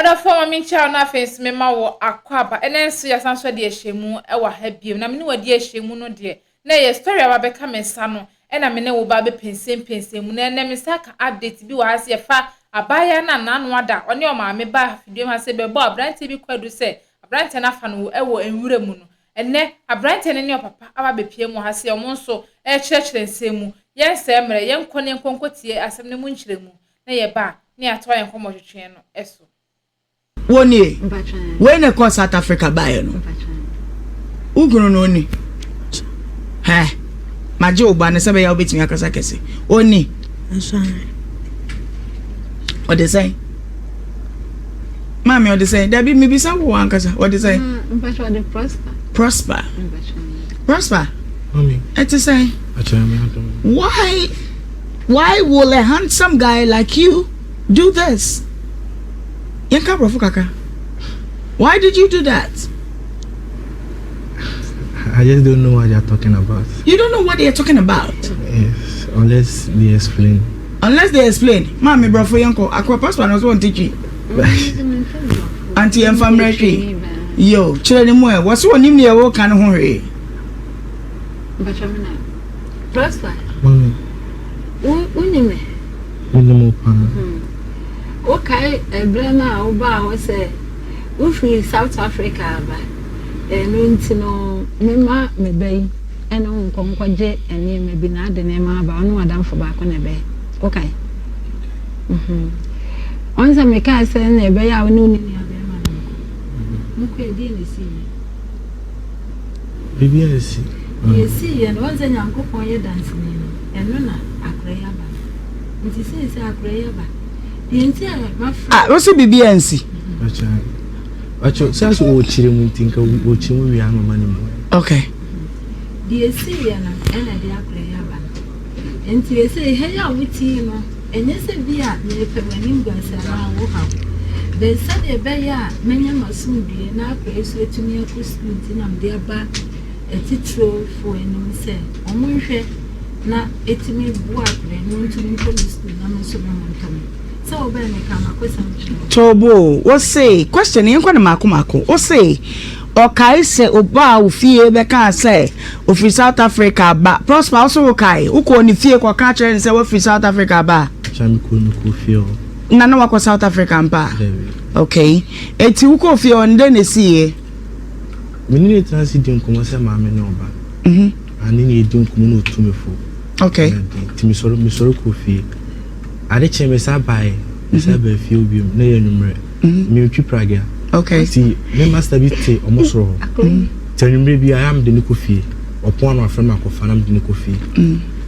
Ɔdɔfoɔ ma menkyia wo na afei nso mema wo akwaaba. Ɛnɛ nso yɛasan nso adi ahyɛmu wɔ ha bio. Na me ne wo adi ahyɛmu no deɛ, na ɛyɛ story a wabɛka me nsa no ɛna me ne wo ba bɛpɛnsɛmpɛnsɛm mu. Na ɛnɛ me nsa aka update bi wɔ ha sɛ yɛfa abaayewa no a n'ano ada, ɔne ɔmaame baa afidie mu ha sɛ bɛbɔ aberanteɛ bi kwadu sɛ aberanteɛ no afa no wɔ nwura mu no. Ɛnnɛ, aberanteɛ no ne ɔpapa aba abɛpue mu wɔ ha sɛ wɔn nso rekyerɛkyerɛ nsɛm mu. Yɛnsɛe mmerɛ, yɛnkɔ na yɛnkɔ nkɔtie asɛm no mu nkyerɛmu, na yɛba a, na yɛatoa yɛn nkɔmmɔtwetwe no so. Wo nie? Wei na ɛkɔɔ South Africa baeɛ no? Wo kunu no ɔni? Hɛ, magye wo ba no sɛ bɛyɛ a wobɛtumi akasa kɛse. Ɔni? Ɔde sɛn? Maame ɔde sɛn? Dabi mebisa wo ankasa ɔde sɛn? Ɔde Prosper. Prosper. Prosper. Ɛte sɛn? Why why will a handsome guy like you do this? Yɛn ka aborɔfo kakra. Why did you do that? I just don't know what they are talking about. You don't know what they are talking about? Yes, unless they explain. Unless they explain. Maame brɔfo yɛn kɔ. Akɔ pastor no so wɔn ti twi. Anti yɛn fa mmerɛ hwee. Yo, kyerɛ ne mu ɛ. Wɔsi wɔn nim deɛ wɔka no ho hwee. Prosper. Mami. Wo wonim me? Menim wo paa. Wokae ɛberɛ no a wobaa hɔ sɛ wofiri South Africa aba? Ɛno nti no, memma me ba yi ne wo nkɔ nkɔgye nneɛma bi na ade nneɛma aba. Ɔne w'adamfo baako na ɛbɛyɛ. Wokae? Mhm. Ɔn sɛ mekaa sɛ na ɛbɛyɛ a wo ne wo ne nua bɛrima no nkɔ. Mokɔ ɛdeɛ na ɛsiiɛ? Biribi ansi. Deɛ ɛsiiɛ no, ɔn sɛ Nyankopɔn yɛ danseni no, ɛno na akora yi aba no. Nti seesei akora yi aba. Deɛ nti a mafrɛ. Ah, wo se biribi ansi? Ɔkyɛ sɛ sɛ ɔkyerɛ mu nti nka ɔkyerɛ mu wie ama ma ne mu. Okay. Deɛ ɛsiiɛ no ɛna ɛde akora yi aba no. Nti ɛsɛ ha yi a wote yi no, ɛnyɛ sɛ bi a merepɛ w'anim guase anaa wo haw. But sɛdeɛ ɛbɛyɛ a mɛnya m'asomdwie na akora yi so atumi akɔ sukuu nti na mede aba atitirofoɔ anim sɛ wɔn nhwɛ na ɛtumi boa akora yi na ɔntumi nkɔ ne sukuu na me nso me ho ntɔ me. Sɛ wobɛn me ka m'akosɛm kyerɛ wo. Tobo, wo se, question no yɛnkɔ no maako maako, wo se ɔkae sɛ obaa wo fie bɛkaa sɛ ofiri South Africa aba, Prosper wo so wo kae, wo kɔɔ ne fie kɔka kyerɛ no sɛ wafiri South Africa aba a? Akyɛ me kɔɔ me kɔɔ fie hɔ. Na na wakɔ South Africa ampa? Dabi. Okay, eti wo kɔɔ fie hɔ no dɛn na esiiɛ? Me ne no tena ase di nkɔmmɔ sɛ maame ne ɔba. Mhm. Ane ne yɛdi nkɔmmɔ na ɔtu me fo. Okay. Nti mesɔre mesɔre kɔɔ fie. Ade kyee me san baeɛ, me san baa fie hɔ bio, na ɛyɛ anwummerɛ. Mentwi pragea. Okay. Nti me master bi te ɔmo soro hɔ. Nti anwummerɛ bi a, mede no kɔ fie. Ɔpɔn ano afrɛ me akɔfa na mede no kɔ fie.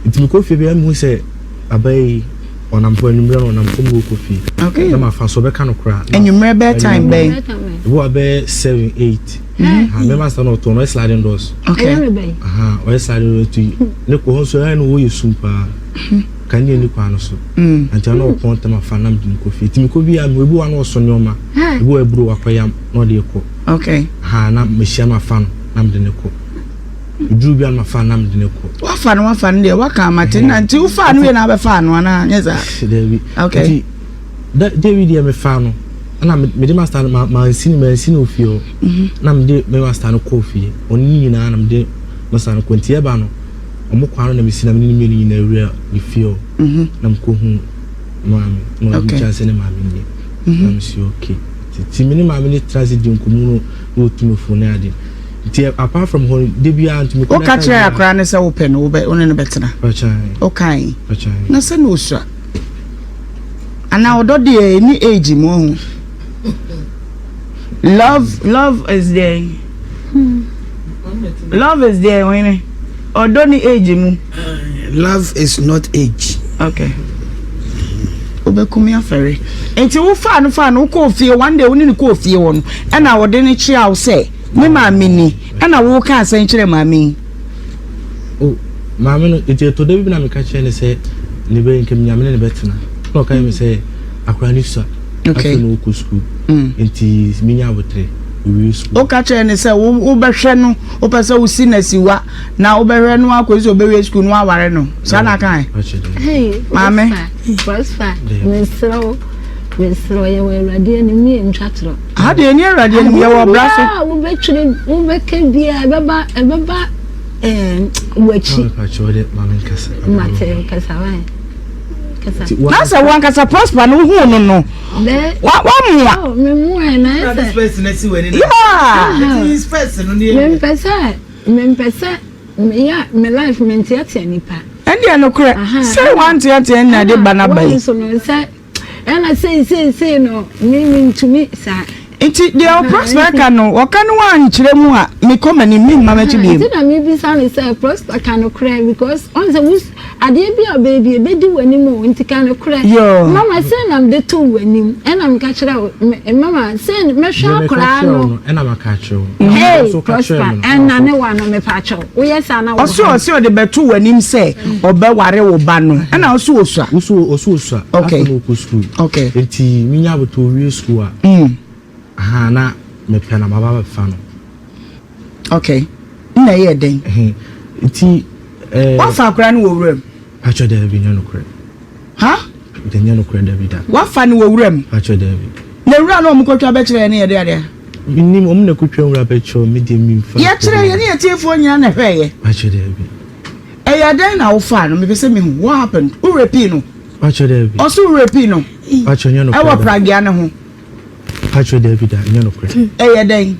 Nti mekɔ fie bi a, mehu sɛ abaa yi ɔnam hɔ anwummerɛ no ɔnam fam hɔ kɔ fie. Okay. Na mafa so ɔbɛka no koraa. Anwummerɛ bɛyɛ time bɛn? Ebi wɔ bɛyɛ 7, 8. Me master no ɔtɔn ɔyɛ sliding doors. Okay. Ɔyɛ sliding doors nti ne kɔ hɔ nso ɛyɛ no wɔyɛ sum paa. Kanea nni kwan no so. Nti na ɔpɔn ntɛm afa na mede no kɔ fie. Nti mekɔ bi a, ebi wɔ hɔ a na ɔso nneɛma. Ebi wɔ aburo wakɔyam na ɔde rekɔ. Okay. Ha na mehyia no afa no na mede no kɔ. Eduru bi a na mafa no na mede no kɔ. Wafa no wafa no deɛ waka amate na nti wofaa no wie na abɛfaa no anaa nyɛ saa? Dabi. Okay. Nti da da bi deɛ mefaa no ɛna mede master no ma mansi no mansi no fie hɔ. Na mede me master no kɔɔ fie. Ɔne ne nyinaa na mede master no kɔ. Nti ɛba no. Ɔmo kwan no na mesi na me ne ne mmienu nyinaa wura ne fie hɔ na mekɔ hu maame na ɔde me kyerɛ sɛ ne maame nie na mesi okay nti me ne maame ne tena ase di nkɔmmɔ no na ɔtu me fo ne ade nti apart from hɔ de biara nti mekɔ woka kyerɛ akora ne sɛ wopɛ no wobɛ wo ne no bɛtena wokae na sɛ na ɔsua anaa ɔdɔ deɛ ɛni age mu ɔho Love love is there. Love is there ɔhene. Ɔdɔ ni age mu. Love is not age. Okay. Wobɛkumi afɛre. Nti wo faa no faa no wokɔɔ fie one day wo ne no kɔɔ fie hɔ no ɛna ɔde no kyea wo sɛ me maame ni ɛna wo ka asɛn kyerɛ maame yi. Oh, maame no nti ɛtɔ da bi na meka kyerɛ no sɛ ne bɛ nka nyame ne ne bɛtena na ɔka kyerɛ me sɛ akora ne sua Okay. Afei na ɔkɔ sukuu. Mm. Nti menya abotrɛ owie sukuu. Woka kyerɛ ne sɛ wobɛhwɛ no, wopɛ sɛ wosi no asiwa na wobɛhwɛ no akɔsi sɛ ɔbɛwie sukuu no woaware no. Saa na aka ɛ? Hey, Maame. Prosper, mesrɛ wo, mesrɛ wo, yɛwɔ Awurade anim ne yɛn. Ntwa torɔ. Aha deɛ ɛni awurade anim yɛwɔ ɔbra so. Adeɛ biara a wobɛtwerɛ wobɛka biara ɛbɛba ɛbɛba ɛɛ w'akyi. Mate kasa wae. Kasa. Na sɛ wankasa Prosper no wohuu no no wamoa. Oh, memoa na ɛsɛ. Yeah. Mempɛ sɛ mempɛ sɛ meyɛ me life menteatea nipa. Ɛndeɛ nokorɛ sɛ wanteatea nna de ba n'aba yi. Ɛna sei sei sei no me mentumi saa. Nti deɛ Prosper ka no ɔka no wankyerɛ mu a mekɔ m'anim memma m'akyi bio. Nti na mebisa no sɛ Prosper ka nokorɛ because ɔn sɛ wo adeɛ bi a ɔbɛyɛ bi ɛbɛdi w'anim o nti ka nokorɛ. Mama sei na mede too w'anim ɛna meka kyerɛ wo mama sei mɛhwɛ akoraa no. Ɛna maka akyerɛ wo. Hey Prosper ɛna ne wa no mepa kyɛw woyɛ saa na wo. Ɔse ɔse ɔde bɛto w'anim sɛ ɔbɛware wo ba no ɛna ɔse osua. Ɔse osua. Okay. Afei na ɔkɔ sukuu. Okay. Nti menya abotɔ owie sukuu a. Mm. Aha na mepɛ na maba bɛfa no. Okay. Nna ɛyɛ dɛn? Nti eh. Wafa akora no wɔ wuram? Pakyɛ daabi nyɛ nokorɛ. Ha? Nyɛ nokorɛ daabi da. Wafa no wɔ wuram? Pakyɛ daabi. Na wura no ɔmo kɔtwa bɛkyerɛ yɛ ne yɛ de adeɛ? Menim ɔmo na kotwa nwura bɛkyerɛ me deɛ memfa. Yɛkyerɛ yɛ ne yɛtiefoɔ nyinaa na ɛhwɛ yɛ. Pakyɛ daabi. Ɛyɛ dɛn na wofaa no? Mepɛ sɛ mehu. What happened? Wo rapee no? Pakyɛ daabi. Ɔso wo rapee no? Pakyɛ nyɛ nokorɛ. Ɛwɔ pragea no ho. Pakyɛ daabi da nyɛ nokorɛ. Ɛyɛ dɛn?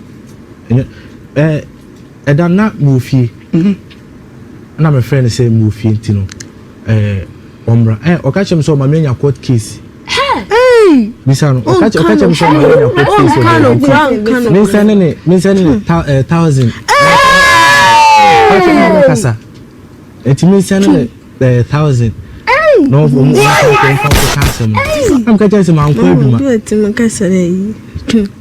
Ɛnyɛ ɛɛ ɛda na mewɔ fie. Mhm. Ɛna mefrɛ no sɛ mewɔ fie nti no ɛɛ ɔmmra. Ɛɛ ɔka kyerɛ me sɛ ɔma me anya court case. Hey! Bisa no ɔka kyerɛ me sɛ ɔma me anya court case wɔ baabi nti mensɛne ne mensɛne ne 1000. Pakyɛ ma me kasa. Nti mensɛne ne 1000. Na ɔmo ɔmo ɔmo nfa nkɔ ka asɛm no. Na meka kyerɛ sɛ mankɔ adwuma. Obi ɔtumi kasa dɛ yi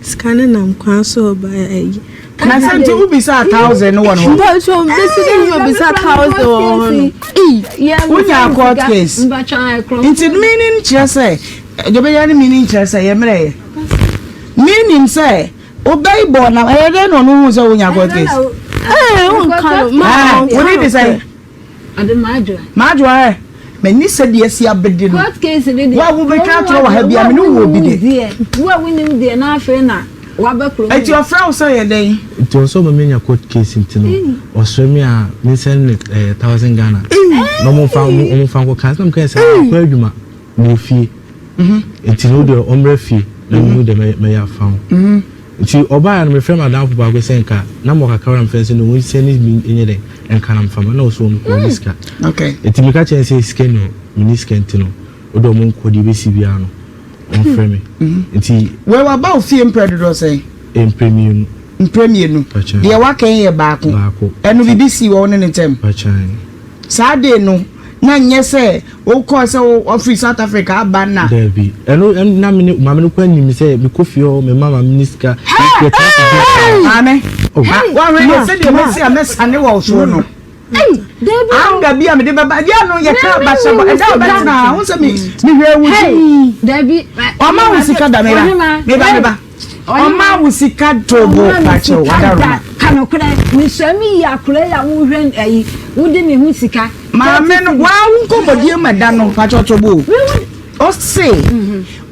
sika no nam kwan so ɔba ayi. Na sɛ nti wobisa 1000 no wɔ no hɔ. Mpatsɔ besi dɛ mi obisa 1000 wɔ hɔ no. Wonya court case. Nti meaning kyerɛ sɛ deɛ bɛyɛ ne meaning kyerɛ sɛ yɛ mmerɛ yɛ. Meaning sɛ wobɛyi bɔ na ɛyɛ dɛ na ɔno hu sɛ wonya court case. Ee wonka no ma. Wodi de sɛ. Ɔde m'adwoa. M'adwoa ɛ, m'ani sɛ deɛ asi abɛdi no. Court case no deɛ. Wo a wobɛtwa atorɔ wɔ ha biara, me ne wo wɔ bi de. Wo a wonim deɛ na afei na waba kurom. Enti ɔfrɛ wo sɛ yɛ dɛn? Nti ɔsɛ ɔma menya court case nti no, ɔsrɛ me a mensɛne no 1000 Ghana na ɔmfa ɔmfa nkɔka. Na mekae sɛ makɔ adwuma, mewɔ fie. Nti no deɛ ɔmmra fie na mehu deɛ mɛyɛ afa ho. Nti ɔbaeɛ no mefrɛ m'adamfo baako sɛ nka na mewɔ kakra na mefrɛ no sɛ no ɔnsɛne bi nyɛ dɛn nka na mfa ma na ɔsɛ ɔnni sika. Nti meka kyerɛ no sɛ sika nni hɔ, menni sika nti no wode ɔmo nkɔ deɛ ɛbɛsi biara no ɔmfrɛ me. Nti. Wei waba wo fie mprɛ dodoɔ sɛn? Mprɛ mmienu. Mprɛ mmienu. Deɛ waka yi yɛ baako. Baako. Ɛno biribi sii wɔ wo ne ne ntam? Saa day no na nyɛ sɛ wokɔɔ sɛ wafiri South Africa aba na. Dabi ɛno na me ne maame no kɔ anim sɛ mekɔ fie hɔ me ma maame ne sika. Maame wahwɛ yɛ sɛdeɛ mɛsi a mɛsane wɔ soɔ no. Anga bi a mede bɛba deɛ no yɛka abahyɛ bɔ ɛda a wobɛtena ha wo sɛ mehwɛ wo din. Ɔma wo sika da meba meba meba. Ɔma wo sika to bo pakyɛw wadaroma. Ka nokorɛ mesua me yi akora yi a wohwɛ ayi wode ne ho sika. Maame no waa wo nkɔmmɔdie ma da no pakyɛw to bo ɔse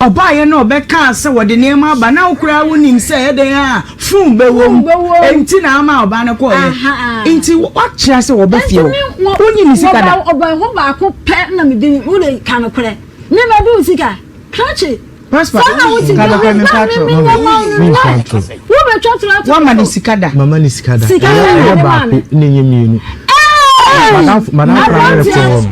ɔbaayɛ no ɔbɛkaa sɛ wɔde nneɛma aba na wo koraa wonim sɛ ɛdɛn a fon bɛwɔ mu enti na ama ɔbaa no kɔɔyɛ nti wakyerɛ sɛ wɔbɛ fie hɔ wonyi ne sika da. Ɔbaa ho baako pɛ na mede wode ka nokorɛ me mɛde wo sika krakye. Prosper, ka nokorɛ memfa atorɔ. Woama ne sika da. Mama ne sika da. Ɛyɛ baako na ɛnyɛ mmienu. Madamfo madamfo na yɛrɛ kɔ hɔ no.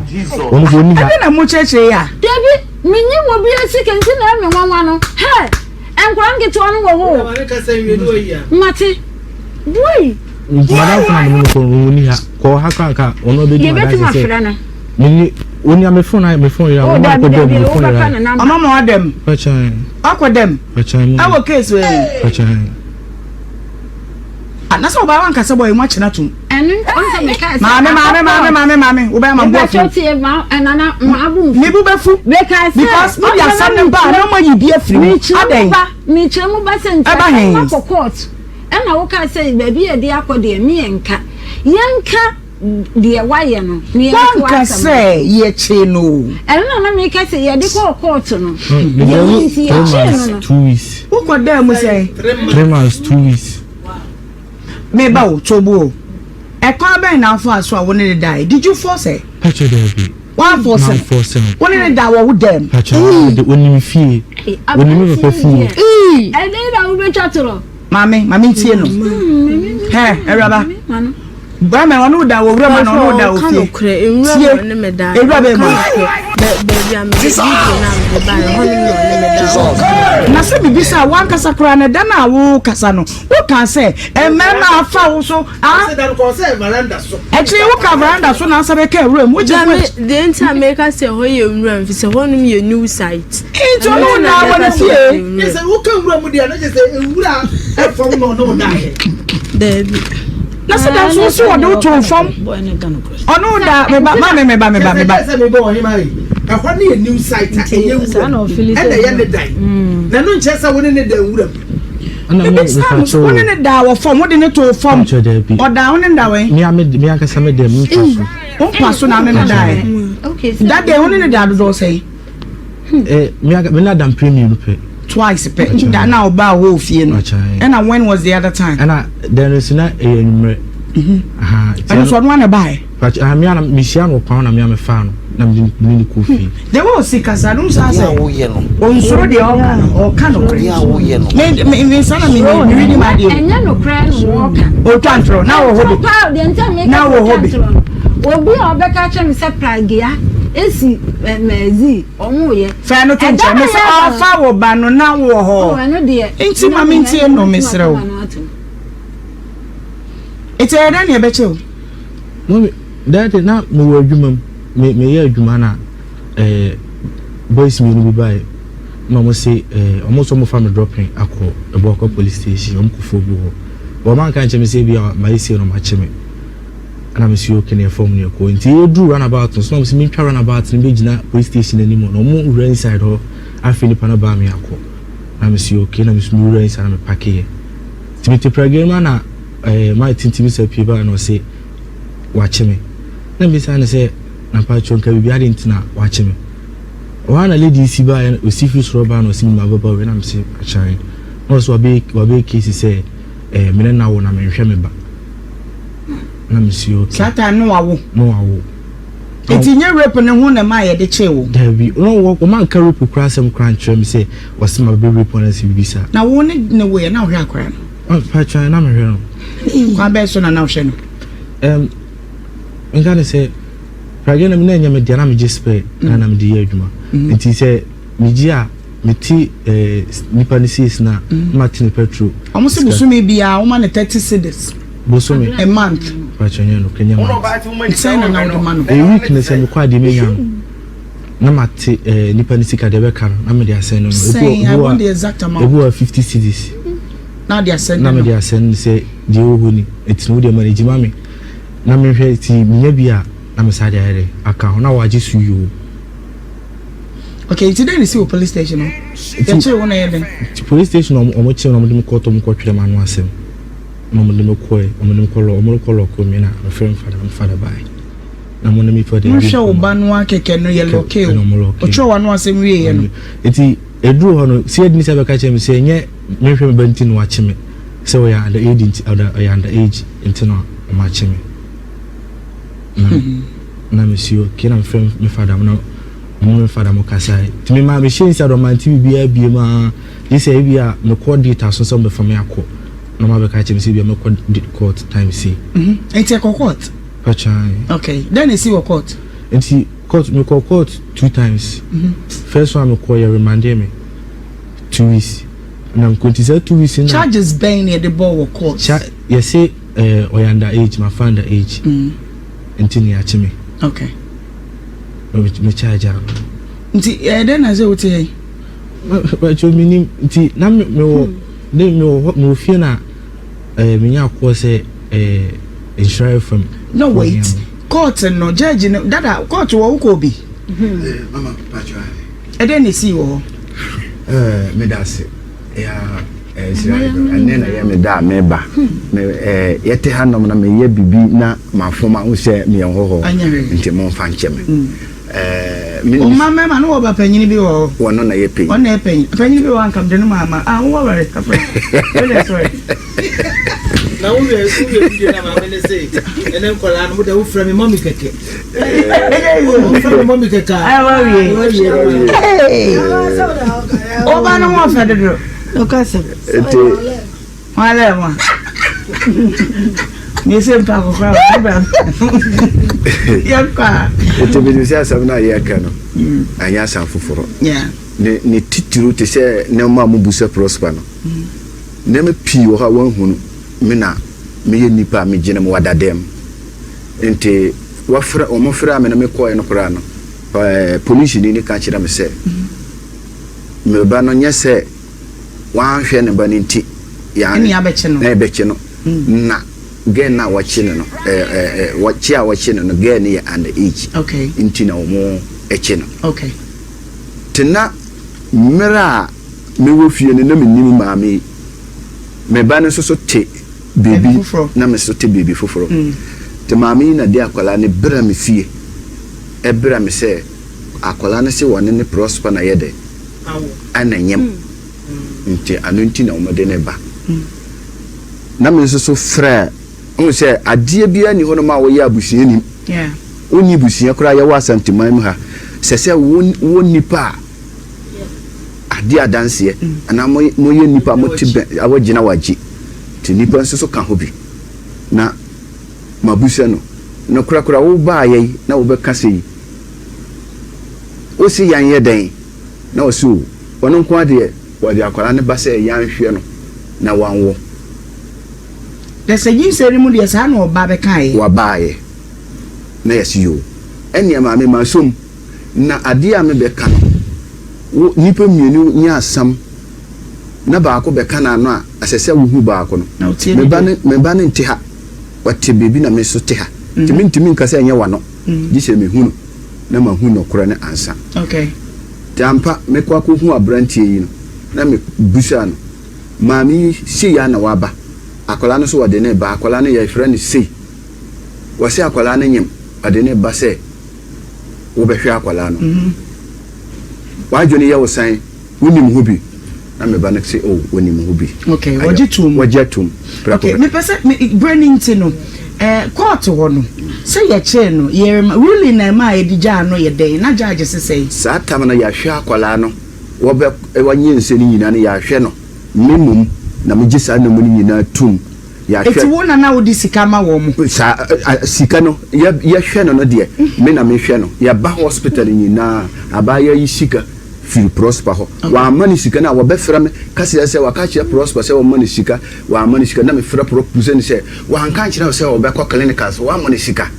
Wɔn nso wɔn ni ha. Ɛbi na mo kyerɛkyerɛ yi a. Dabi, menye wɔ bi sika nti na ɛmi nwanwa no. Hɛ, nkwadaa nketewa no wɔ hɔ o. Mate, bui. Madamfo na mene no kɔ no wɔn ni ha. Kɔ ha kora nka wɔn ɔbɛdi ma Yɛbɛtumi danse sɛ. afrɛ no. Mene wɔn ni a me phone ayɛ me phone yɛ a Oh, wɔn dabi akɔ dɛm dabi, me phone wobɛka yɛ ne a. namba. Ɔma ma wadam. Pɛkyɛn. Wakɔ dɛm. Pɛkyɛn mu. Ɛwɔ case wei mu. Pɛkyɛn. Ah, na sɛ ɔbaa wanka sɛ bɔyɛ mu akyena tom. Ɛno ɔn sɛ meka sɛ. Maame maame maame maame maame wobɛyɛ ma bo afu. Mepakyɛw tie ma nana ma bo nfu. Me bo bɛfu. Meka sɛ. Because mo de asɛm no ba na mo ayi bi afiri mu. Adɛn. Mekyerɛ mu ba sɛ nti asɛm no akɔ court. Ɛna woka sɛ baabi a yɛde akɔ deɛ me yɛnka. Yɛnka deɛ wayɛ no na yɛnto Wanka asɛm no. sɛ yɛkyee no o. Ɛno na na meka sɛ yɛde kɔɔ court no. Medeɛ Deɛ nti 3 yɛkyee no months no. 2 weeks. Wokɔ daa mu sɛn? 3 months 2 weeks. Meba o, tobo o. Ɛkwan bɛn na afa so a wo ne ne dae? Did you force her? Pakyɛ, daabi. One force Man force no. Wo ne ne da wɔ wo dɛm? Pakyɛ, de onim fie, onim me papa fie. Ɛdɛn na wobɛtwa torɔ? Maame, maame ntie no. Hɛ, awuraba. Bɛrima ɔne wo da wɔ wura mu na ɔne wo da wɔ Ɔka fie? nokorɛ, nwura Tie. mu ɔne me da. Ewura bɛn mu? Baabi a mede video no a mede baeɛ hɔ nom na ɔne me da. Ɔka Na sɛ biribi sɛ a wankasa koraa no, da no a wokasa no, woka sɛ mmarima afa wo so a akyire woka veranda so na asa bɛka awura mu wogye Dame point. deɛ nti a meka sɛ hɔ yɛ nwura mfi sɛ hɔnom yɛ new site. Nti ɔne wo da wɔ ne fie? Sɛ woka nwura mu deɛ no kyɛ sɛ nwura ɛfam na ɔne wo daeɛ. Daabi. Na sɛ da nso wo so wɔde wo too fam, ɔne wo da. Meba, maame, meba, meba, meba. Sɛ mebɛ ɔhema yi, ɛhɔ ne yɛ new site a ɛyɛ nwura ɛna ɛyɛ ne dan na ɛno nkyerɛ sɛ wo ne ne da nwura mu. Ɛna me Mebisa no, mepakyɛ wo ne o. ne da wɔ fam, wode ne too fam? Pakyɛ, daabi. Ɔda wo ne da wɛn? Me a me me ankasa me dɛm mpa so. Wo mpa so na wo ne ne daeɛ? Okay. That day wo ne ne da dodoɔ sɛn? Me anka me na da mpere mmienu pɛ. Twice pɛ da na ɔbaa hɔ wɔ fie no? Pakyɛ. Ɛna when was the other time? Ɛna dan no si na ɛyɛ anwummerɛ. Aha, nti Ɛno so ɔno ana baeɛ? Pakyɛ, ah, me a na mehyia no wɔ kwan ho na me a mefaa no na mede ne ne kɔ fie. The way osi kasa no nsa Adeɛ a sɛ woyɛ no. onsoro deɛ ɔka no, ɔka nokorɛ. Adeɛ a woyɛ no. Me me me nsa na me me me redi ma adeɛ. Ɛnyɛ nokorɛ no wɔka. O, otwa ntorɔ na wɔ hɔ bi. Paa deɛ nti a meka Na sɛ wɔ hɔ otwa bi. ntorɔ no, obi a ɔbɛka kyerɛ me sɛ pragea esi mɛzi ɔmo yɛ. Fɛn no to nkyɛn, me sɛ ɔfa wo ba no na wɔ hɔ. Ɛno deɛ. Nti ma me ntie no, mesrɛ wo. Nti ɛyɛ dɛn na yɛbɛkyɛ o? Mummy, dade na mewɔ adwuma mu, me meyɛ adwuma na boys mmienu bi baeɛ na wɔn se wɔn nso wɔn fa me dropping akɔ Ebuakwa police station, wɔn kɔ bi hɔ. Wɔn anka nkyɛn me sɛ ebi a ma esi na wɔn akye me. Ɛna me si okay na yɛfam ne yɛkɔ. Nti yɛduru runabout no so na wɔn se mentwa runabout no bɛgyina police station anim hɔ na wɔn wura inside hɔ, afei nipa no baa me akɔ. Na me si okay na me so me wura inside na me park yɛ. Nti me te pragya mu na maa tintim sɛ pie baa na ɔse wakye me. Na mbisa ne sɛ na mpakyɛw nka biribi ade nti na wakye me. Ɔhɔ na lady si baa, osi firi soro baa na ɔsi mi ma bɛba wei na me se akyɛn. Na ɔsɛ wabɛyɛ case sɛ me ne na wo na menhwɛ me ba. Na me si okay. Saa time no wawo? No wawo. Nti nye rape ne ho na ma yɛde kyee wo? Dabi, no wɔ wɔn anka rape kura asɛm kura nkyerɛ me sɛ wɔsi ma bɛ rape wɔn ɛsɛ bibi saa. Na wo ne ne wo yɛ na ɔhwɛ akora no? Mpakyɛw, na mehwɛ no. Kwan bɛyɛ so na na ɔhwɛ no? Nka ne sɛ pragya na mi na ɛnyɛ me deɛ, na megye spare na mede yɛ adwuma. Nti sɛ megye a, mete nipa ne sees na ma te ne petrol. Ɔmo sɛ bosome biara wɔma ne 30 cedis. Bosome? A month. Mpakyɛw, nyɛ no kenya month. Sɛn na na wode ma no? A week ne sɛ mekɔ adeɛ menya no na ma te nipa ne sika deɛ ɛbɛka no na mede asɛn no. Sɛn? I want the exact amount. Ebi wɔ 50 cedis. Na de asɛn na no? Mede asɛn no sɛ deɛ ɛwɔ hɔ ni, nti no wodeɛ ma no gyima me na mehwɛ ti menya bi a na mesa de ayɛ dɛ aka ho na wagye so yoo. Okay, nti dɛn na esi wɔ police station no? Yɛkyerɛ wo na yɛ dɛn? Nti police station ɔmo kyerɛ na ɔmo de me kɔtɔ, ɔmo kɔtwerɛ m'ano asɛm na ɔmo de me kɔɛ, ɔmo de me kɔ lɔ, ɔmo kɔ lock me na mefrɛ me father, me father bae na mo ne me father. Wohwɛ wo ba no akɛkɛ no yɛ lock ɛna ɔmo lock. O, ɔtwerɛ w'ano asɛm wie yɛ no? Nti eduru hɔ no si edi ne sɛ bɛka kyerɛ me sɛ ɛnyɛ mehwɛ me ba nti na wakye me, sɛ ɔyɛ under age nti, ɔyɛ under age nti na ɔmo akye me na me si okay na mefrɛ me father na ɔmo me father mo kasa. Nti me maa me hyɛ inside, ɔmo ante biribiara bie mu aa gye sɛ ebi a mekɔ data so sɛ ɔmo bɛfa me akɔ na ɔmo abɛka kyerɛ me sɛ ebi a mekɔ court time sei. Nti ɛkɔ court? Pakyan. Okay, dɛn na esi wɔ court? Nti court, mekɔ court two times. First one mekɔ yɛ remande me 2 weeks na mekɔ, nti sɛ 2 weeks na Charges bɛn na yɛde bɔ wɔ court? Cha yɛse ɔyɛ under age, ma fa under age nti ne yɛakye me. Me charge ano. Nti ɛyɛ dɛn na sɛ wote yɛ? Bàtò mi nim, nti na me wɔ de me wɔ hɔ, me wɔ fie na me nya akɔ sɛ Nhyira FM. No, wait, court no, judge no dada court wɔ wokɔ bi? Mama Patro. Ɛdɛn na esi wɔ hɔ? Meda ase ya Nhyira FM. Ɛnɛ na yɛ me da a meba me yɛte hanom na meyɛ bibi na mafom a wo sɛ meyɛ hɔhɔ, nti momfa nkyɛ me. Ɛɛ, me Wo mma mmarima no wɔ ba panyin bi wɔ hɔ? Wɔno na yɛ panyin. Ɔno na yɛ panyin. Panyin bi wɔ hɔ anka mede no maa ma. Ah, wowɔ wɛre kafra. Wode sorry. Na wo hwɛ wo hwɛ video na maame ne se ɛnɛ nkɔlaa no mo de wo frɛ me mɔmi kɛkɛ. Wo frɛ me mɔmi kɛkɛ a. Ayi wa wie. Wa wie. Ɔba no ho ɔfɛ dodo. Ɔkasa. Ete. Hwan lɛ mo a? Mese mpa akɔkora wa bra. Yɛnkɔ a. Nti menim sɛ asɛm no a yɛreka no anyɛ asɛm foforɔ. Ne ne titiriw te sɛ nneɛma a mobu sɛ Prosper no. Nneɛma pii wɔ hɔ a wɔanhu no me na meyɛ nnipa a megyina mu wada dɛm. Nti wɔfrɛ wɔfrɛ me na mekɔɛ no koraa no ɛɛ polisini no ka kyerɛ me sɛ me ba no nyɛ sɛ wanhwɛ ne ba no nti ɛne abɛkye no na ɛbɛkye no mm. na girl no a wɔkye no no ɛɛ wɔkye a wɔkye no no girl no yɛ under age okay nti na wɔn ɛkye no okay te na mmerɛ a mewɔ fie no na menim maame yi me ba no nso so te biribi na me so te biribi foforɔ mm. te maame yi na de akwadaa no brɛ me fie ɛbrɛ me sɛ akwadaa no se wɔne ne prosper na yɛ dɛ ɛna nyem nti ano nti na wɔde no ba. Na me nso so frɛ wohu sɛ adeɛ biara nni hɔnom a woyɛ abusua nim. Wonni busua koraa yɛwɔ Asanteman mu ha sɛ sɛ wo nipa a adeɛ adanseɛ anaa moyɛ nipa a mote bɛn a wɔgyina wagye nti nipa nso so ka ho bi na mabusa no no korakora wo baayɛ yi na wobɛka sɛ yi wosi yɛnyɛ dɛn Na ɔse o, ɔno nko ara deɛ wɔde akwadaa no ba sɛ yɛanhwɛ no na wanwo. Na sɛ nyinsɛn no mu deɛ saa na ɔba bɛkaeɛ. Wabaeɛ. Na yɛse yoo, ɛnneɛ maame masom, na adeɛ a mebɛka no, wo nnipa mmienu nyɛ asɛm na baako bɛka n'ano a, ɛsɛ sɛ wohu baako no. Na ɔtie Me ne ba deɛ. no, me ba no nte ha, ɔte baabi na me nso te ha, nti mentumi nka sɛ ɛnyɛ w'ano, gye sɛ mehu no. na mahu nɔkorɛ no ansa. Okay. Nti ampa mekɔ akɔhu abranteɛ yi no na me busaa no, maame yi sei ara na waba, akwadaa no nso wɔde no reba, akwadaa no yɛfrɛ no sei, wɔse akwadaa no nyem, wɔde no reba sɛ wobɛhwɛ akwadaa no. W'adwene yɛ wo sɛn? Wonim ho bi? Na me ba no se, Oh, wɔnim ho bi. Okay, wɔgye toom. Wɔgye atom. Prɛko Okay, pɛ. mepɛ sɛ me berɛ no nti no, eh, kɔɔto hɔ no, sɛ yɛkyee no, yɛrema, ruling na ɛmaa yɛde gyaa no yɛ dɛn? Na judge se sɛn? Saa tam no, yɛahwɛ akwadaa no, wɔbɛ, wɔnyinsɛn no nyinaa no, yɛahwɛ no. Me mmom na megye saa nnoɔma no nyinaa tom. Yɛahwɛ. Eti wo na na wode sika ma wɔn? Saa, sika no, yɛ, yɛhwɛ no no deɛ, me na mehwɛ no. Yɛba hospital nyinaa, abaayewa yi sika firi Prosper hɔ. Wamma no sika no a, wɔbɛfrɛ me ka kyerɛ sɛ waka akyerɛ Prosper sɛ ɔmma no sika. Wamma no sika. Na mefrɛ Pro bisa no sɛ, wanka ankyerɛ wo sɛ ɔbɛkɔ clinic a, so wamma no sika?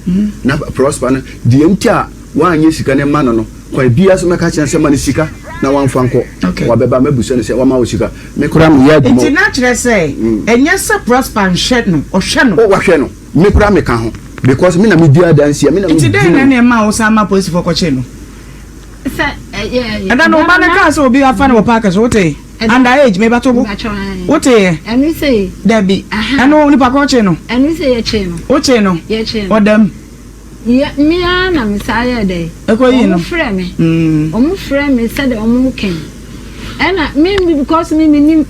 Na Prosper no, deɛ nti a wanyɛ sika no mma no no, kwan biara so mɛka akyerɛ no sɛ ma no sika na wamfa nkɔ. Wabɛba, mɛbisa no sɛ wama wo sika? Me koraa meyɛ adwuma. Nti na kyerɛ sɛ, ɛnyɛ sɛ Prosper nhwɛ no, ɔhwɛ no. Oh, wahwɛ no. Me koraa meka ho. Because me na medi adanseɛ, me na Nti medi dɛn na no. ɛna ɛmaa wo san ma polisifoɔ kɔkyee no? Sɛ ɛyɛ. Ɛda no wo ba no kaa sɛ obi afa no wɔ park so, wotee? Ɛda. Under age, me ba to bo. Mpakyɛw, ae. Woteeɛ? Ɛno sei. Dabi. Aha. Ɛno nipa korɔ kyee no? Ɛno sei yɛkyee no. Wokyee no? Yɛkyee no. Ɔda mu? Yɛ, me ara na me saa yɛɛ dɛn? Ɛkɔyii no? Wɔn frɛ me. Mm. Wɔn frɛ me sɛdeɛ wɔn rekɛn. Ɛna me, me because me menim.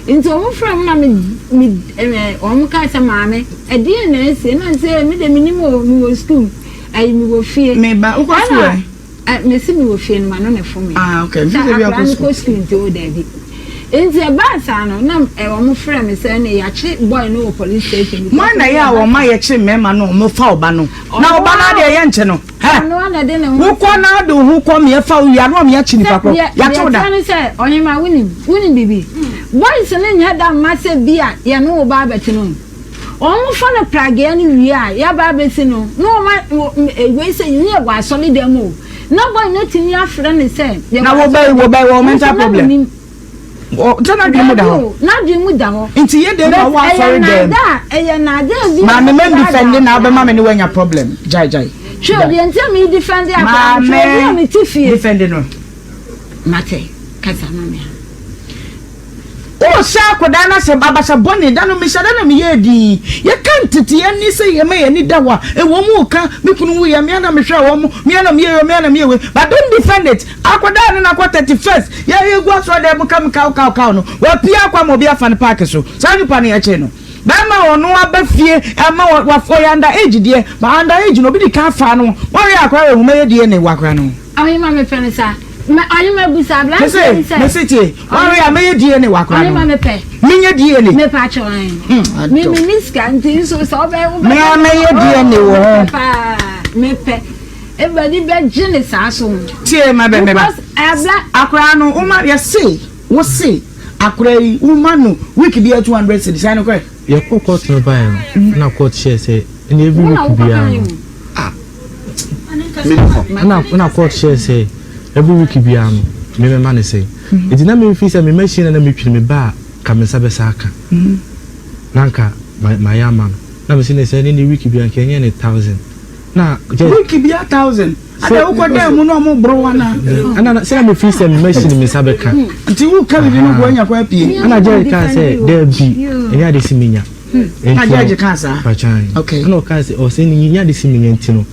Nti wɔn frɛ me na me, me, ɛɛ, wɔn kaa sɛ maame, ɛdeɛn na asi? Ɛna nsɛ me deɛ menim o, mewɔ school, ɛyi mewɔ fie. Me ba, wokɔ school ɛ? Ɛna, ɛ, mesi mewɔ fie no, m'ano na ɛfo me. Ah, okay. Sɛ akwadaa no kɔ school nti o daabi. Nti ɛbaa saa no, na ɛ, wɔn frɛ me sɛ ɛne yɛakye boy no wɔ police station. Mo na yɛ a wɔn ma yɛkye mmarima no, wɔn fa ɔba no. Na ɔba no adeɛ yɛnkye no. Hɛ! Ɔno ara na ɛde ne ho Wokɔ na wode wo ho kɔ meɛ fa wo wie a na wɔn akyi nipa korɔ. Sɛ deɛ Yɛakye wo da. deɛ ɛteɛ ne sɛ, Ɔhemaa, wonim, wonim biribi? Boys no nyɛ da mma sɛ bi a yɛne wo ba abɛtena o. Wɔn fa no prageɛ no wie a, yɛaba abɛsi no, na wɔn a, wɔ, m, e, wei sɛ, ne yɛwɔ asɔredan mu o, na boy no atumi afrɛ no sɛ, yɛwɔ Na wo ba yi, asɔredan wo ba yi, wɔwɔ mu. Nso mental na problem. mennim. Wɔ, sɛ n'adwene mu da Dabi hɔ. o, n'adwene mu da hɔ. Nti yɛ dɛn na But ɔwɔ ɛyɛ asɔre dɛm? naadaa, ɛyɛ naadaa bi a Maame wɔde mɛ daadaa defend na akwadaa wobɛma me no. ne wanya problem. Gyae gyae. Hwɛ o, deɛ nti a me defend akwadaa no, hwɛ obi a Maame mete fie. defend no. Mate, kasa ma me a. Worehyɛ akwadaa no asɛm abasa bɔne da no mehyɛ da na meyɛɛ dinn. Yɛka nteteɛ ne sɛ yɛma yɛn ani da hɔ a, ɛwom woka, me kunu wuiɛ, me ara na mehwɛɛ wɔn, me ara na meyɛɛ wei, me ara na meyɛɛ wei, but don't defend it. Akwadaa no na akɔ 31st, yɛ yɛgu asɔredan mu ka me kaw kaw kaw no, wapue akɔ ama obi afa no paake so. Saa nipa no yɛkyee no. Bɛrima a ɔno aba fie ama ɔyɛ under age deɛ, but under age no obi di kan faa no, wɔnhwɛ akwadaa wɔ nhoma yɛ DNA wɔ akwadaa no ho. Ɔhema mepɛ no saa. Ma ɔhema busa aberanteɛ yi sɛ. Mese tie, wɔnhwɛ a mɛyɛ DNA wɔ akwadaa no ho. Ɔhema mepɛ. Menyɛ DNA. Mepɛ akyɛw ahen. Me me ni sika nti nso sɛ ɔbɛ wobɛ. Me a mɛyɛ DNA wɔ ho. Mepɛ paa mepɛ. Ewurade bɛgye ne saa so. Tie ma bɛ meba. Because abla. Akwadaa no woma yɛse wose akwadaa yi woma no week biara 200 cedis ɛyɛ nokorɛ? Yɛkɔɔ court no baeɛ no na court hyɛɛ sɛ ɛnna every week biara no. Ah menni hɔ. Ɛna ɛna court hyɛɛ sɛ every week biara no me mɛma no sɛn. Nti na me feel sɛ me machine na na metwi no me ba a ka me nsa bɛsa aka. Na nka ma mayɛ ama no. Na me se ne sɛ ɛne ne week biara nka ɛnyɛ ne 1000. Na judge. Week biara 1000? Adɛn wokɔ dan mu na ɔmo boro wo anaa? Ɛna na sɛ na me feel sɛ me machine me nsa bɛka. Nti woka biribi no boa nya kwan apue. Ɛna judge kaa sɛ daabi ɛnyɛ ade sɛ menya. Na judge kaa saa? Pakyan. Okay. Ɛna ɔkaa sɛ ɔsɛ ne nya de si menya nti no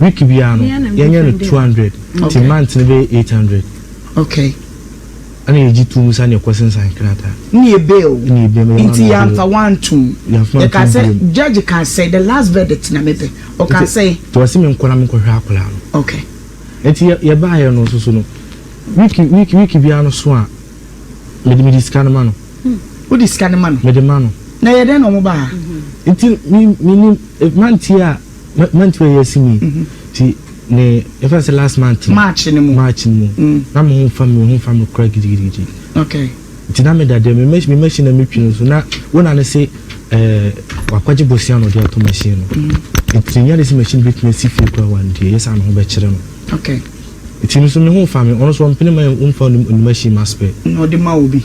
week biara no yɛnyɛ no 200 nti month no bɛyɛ 800. Okay. Ɛna yɛgye tum sa ne ɛkɔ sensan krataa. Ne yɛ bail. Ne yɛ bail. Nti yɛamfa wantum. Yɛamfa Yɛka wantum sɛ bio. judge ka sɛ the last verdict na mepɛ. Ɔka sɛ. Nti ɔse menkɔ na menkɔhwɛ akwadaa no. Okay. Nti yɛbaeɛ no nso so no week week week biara no so a mede mede sika no ma no. Wode sika no ma no? Mede ma no. Na ɛyɛ dɛn na wɔn baa ha? Nti me me nim month yi a month yi a yɛasi mu yi nti ne yɛfa sɛ last month no. March no mu. March no mu. Na me ho nfa me ho nfa me kora gidigidigidi. Okay. Nti na me da dɛm me me machine na me twi no so na wo na ne se ɛɛ wakɔgye bosia na ɔde ato machine no. Nti nya de sɛ machine betumi asi fie kora one day yɛ sɛ ne ho bɛkyerɛ no. Okay. Nti no so me ho nfa me ɔno so ɔmpene ma ɔmfa ne machine ma spare. Na ɔde ma obi.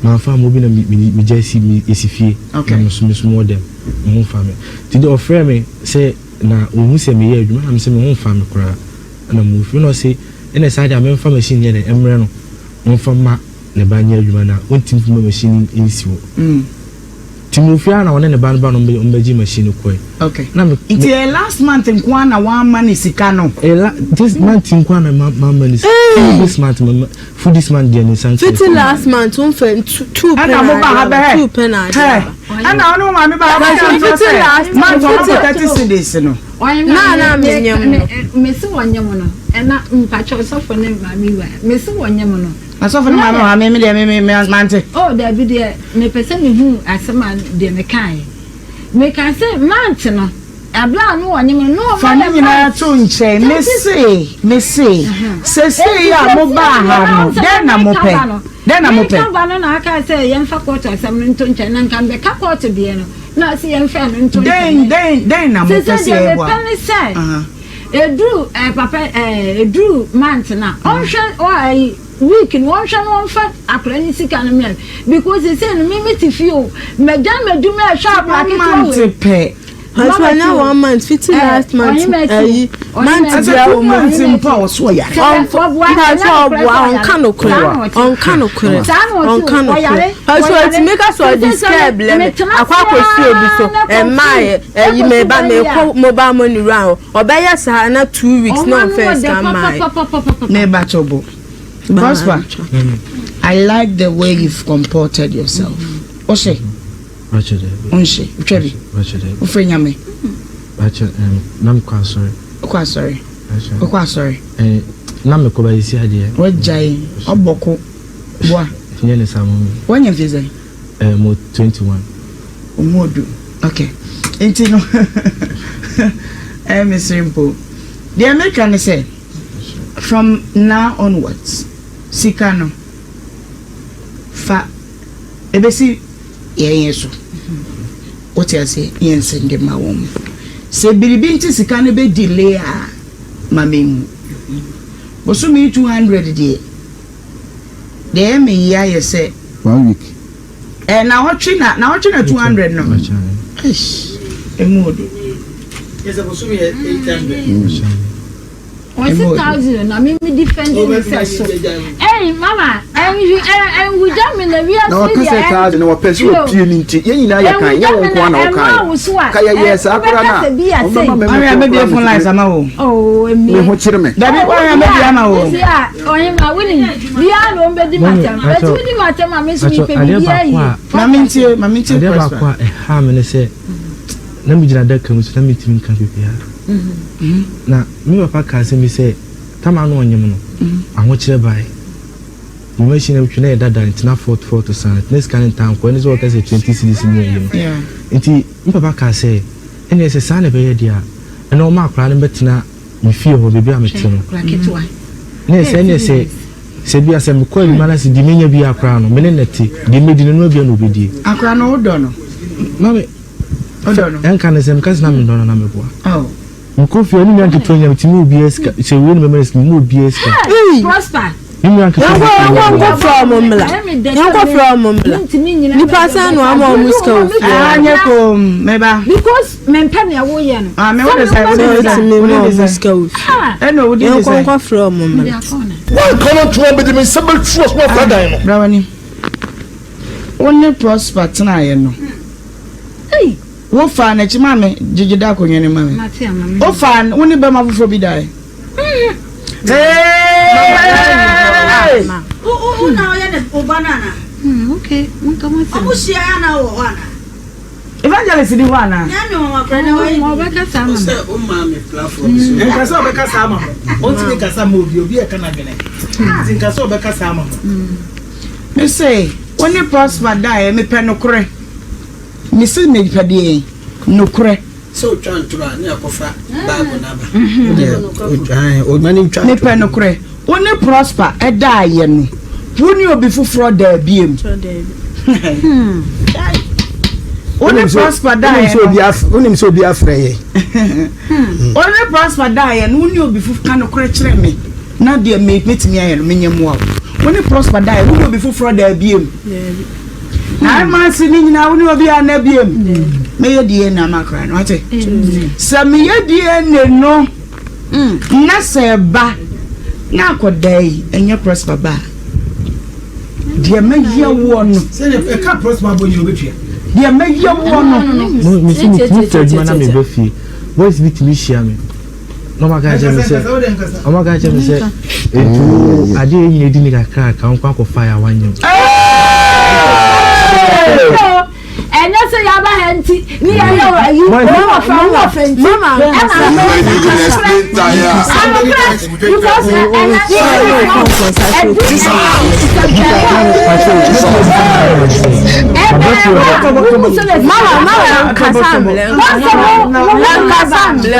Mamfa amma obi na me me megya si me esi fie Okay. na me so me so mewɔ dɛm me ho mfa me nti de ɔfrɛɛ me sɛ na ohu sɛ meyɛ adwuma na me sɛ me ho mfa me koraa ɛna mo fie na ɔse ɛna saa deɛ memfa machine nyɛ dɛ ɛmmerɛ no ɔmfa ma ne ba nyɛ adwuma na ɔntumi mfa machine nsi hɔ nti mo fie ara na ɔne ne ba no ba no ɔmbɛgye machine no kɔɛ Okay. na me Nti ɛyɛ last month nko ara na wamma ne sika no? Ɛyɛ la this month nko ara na ma mamma ne sika this month ma ma Fu this month deɛ ne nsa nka Fiti last month wo nfɛ tu pɛ na ade aba tu pɛ na ade aba. Ɛna ɔne wo maame ba ha bɛka ntorɔ sɛ month ɔmo kɔ 30 cedis no. Na na me nyɛ mu no. Mesi wɔ nyɛ mu no ɛna mpakyɛ ɔsɔfo ne maame wa mesi wɔ nyɛ mu no. Asɔfo ne maame wa me me deɛ me me mante. Oh dabi deɛ mepɛ sɛ mehu asɛm a deɛ mekaeɛ meka sɛ month no. Fa ne nyinaa to nkyɛn. Mese, mese, seesei a mobaa ha no, dɛn na mopɛ? Dɛn na mopɛ? Dɛn, dɛn, dɛn na mopɛ sɛ yɛboa? Eduru eh, papa eh, eduru month na ɔnhwɛ ɔ week no ɔnhwɛ no ɔnfa akora ne sika no mmerɛ because sɛ no me me te fie o mɛgya mɛdwuma ɛhwɛ akora ketewa wei. Pɛ. Pastor na one month fiti last month ayi month bia wɔ mu. Month mpo a ɔso ɔyare. Ɔnfa ɔboa ɔnka no korɛ ɔnka no korɛ ɔnka no korɛ. Pastor ɔtumi ka sɛ ɔde sika ɛblɛ me akɔ akɔsi obi so ɛmaa yɛ ɛyi mɛba mɛkɔ mobile money wura hɔ ɔbɛyɛ saa na 2 weeks na ɔnfɛ sika mmaa yɛ. Ne ba to bo. Prosper, I like the way you've comported yourself. Ɔhyɛ. Wonhye, wotwa bi. Wofrɛ Nyame. Na mekɔ asɔre. Wokɔ asɔre. Wokɔ asɔre. Na mekɔ ba esi adeɛ. Wagyae, ɔbɔ ko. Boa. Nyɛ ne saa mami. Wanya mfie sɛn? Mo 21. Ɔmu odu. Okay. Nti no, mesere mpo. Deɛ meka ne sɛ, from now onwards, sika no, fa ebesi yɛn yɛ so. Wote aseɛ? Yɛn nsɛnde ma wɔn. Sɛ biribi nti sika no bɛ delay a, ma menhu. Bosome 200 deɛ, deɛ ɛyɛ me yea yɛ sɛ. One week. Ɛ naawɔtwe na naawɔtwe na 200 no. Eish, emu odo. Yɛ sɛ bosome yɛ 800. Ɔsi thousand na mi mi defend mi sɛ so. Ɛyi mama ɛnhu ɛnhugya mi na wiase Na wɔka sɛ thousand na wɔpɛ sɛ wɔpie no nti yɛn nyinaa yɛ kan nyɛ wo nko ara na wokaeɛ. Ka yɛyɛɛ saa koraa no a ɔmbɛma mɛmɛ Ɔhwɛ koraa mɛbie phone lines ama wo. Oh, emi. Me ho kyere me. Dabi ɔhwɛ mɛbie ama wo. Sisi a ɔhema wonim biara na ɔmbɛdi m'atɛm. Bɛti wodi m'atɛm a me nso mepɛ biribiara yie. Maame ntie maame ntie Adeɛ baako a ɛha me ne sɛ na megyina adaka mu so na mentumi nka biribiara. Na me papa kaa asɛm bi sɛ, Tamar na ɔnyem no, ahokyerɛ bae. Me machine na metwe na ɛyɛ dada nti na fɔɔto fɔɔto saa nti na sika no ntaa nkɔ ɛne sɛ wɔka sɛ 20 cedis ne ayi no. Nti me papa kaa sɛ, ɛnneɛ sɛ saa na ɛbɛyɛ deɛ a, ɛnna ɔmma akwadaa no mmɛtena me fie hɔ baabi a mete no. Na ɛsɛ ɛnneɛ sɛ sɛ bi a sɛ mekɔ adwuma na sɛ deɛ menya biara koraa no, me ne no te, deɛ mɛdi no, ɛno ara bi na ɔbɛdie. Akwadaa no wodɔ no? Maame, Wodɔ no? ɛnka ne sɛ meka sɛ na mendɔ no na meboa. Oh. Mekɔ fie a ne nua nketewa nyinaa metumi ma obiara sika sɛ wei na mɛma no sika mema obiara sika. Prosper. Me nua nketewa Yɛnkɔ metumi ma yɛnkɔ obiara. nkɔfrɛ ɔmo mmla. Yɛnkɔ frɛ ɔmo mmla. Nipa sɛn na wama ɔmo sika wɔ fie hɔ. Ah, nyɛ komm, meba. Because mempɛ nea woyɛ no. Ah, me wo de sɛ, wo de Sɛ sɛ, otumi wo ma de ɔmo sɛ. sika wɔ fie. Ɛna wo de Yɛnkɔ sɛ. nkɔ frɛ ɔmo mmla. Woanka no ntom a mede me nsa bɛturu ɔsom afradan no. Bra w'anim. Wo ne Prosper tenaeɛ no. Wo faa n'akyi maa me gyegye da akonnwa no ma me. Wo faa wo ne bɛma foforɔ bi dae. Hey! Wo na ɔyɛ ne wo ba no ana? Ɔmo hyia ana wɔ hɔ ana? Evangelist ni hɔ ana? Sɛ o maa mi platform so. Nkasa ɔbɛkasa ama mo. Ɔntumi nkasa ma obi obi ɛka n'adwene. Nti nkasa ɔbɛkasa ama mo. Me se wo ne Prosper daeɛ mepɛ nokorɛ. Mese mepɛ deɛn? Nokorɛ. Sɛ otwa ntoro a, ne akɔfa Bible no aba. Mepɛ nokorɛ. Wo ne Prosper daeɛ no, wo ne obi foforɔ daa biom? Wo ne Prosper daeɛ no. Wonim sɛ obi afrɛ yɛ. Wo ne Prosper daeɛ no, wo ne obi foforɔ, ka nokorɛ kyerɛ me na deɛ mɛtumi ayɛ no menyɛ mmoa wo. Wo ne Prosper daeɛ, wo ne obi foforɔ daa biom? Nine months ni nyinaa wo ne obi a na biem. Mɛyɛ DNA ama akora no wate. Sɛ meyɛ DNA no na sɛ ɛba na akɔda yi ɛnyɛ Prosper ba a deɛ mɛyɛ woɔ no. Sɛdeɛ ɛka Prosper bɔ nyina obɛtua. Deɛ mɛyɛ woɔ no. Mesi metumi firi adwuma na meba fie boys bi tumi hyia me. Na ɔma ka kyerɛ me sɛ ɔma ka kyerɛ me sɛ etu adeɛ yɛ nyina edi ne kakra ka nkɔ akɔfa yɛ awanyɛ mu. Ɛnyɛ sɛ yaba ha nti ne yɛyɛ wɔ ayi wɔfɛ wɔfɛ nti ɛna anokorɛ because ɛnɛ ɛdi Mama mama nkasa mlɛ nkasa mlɛ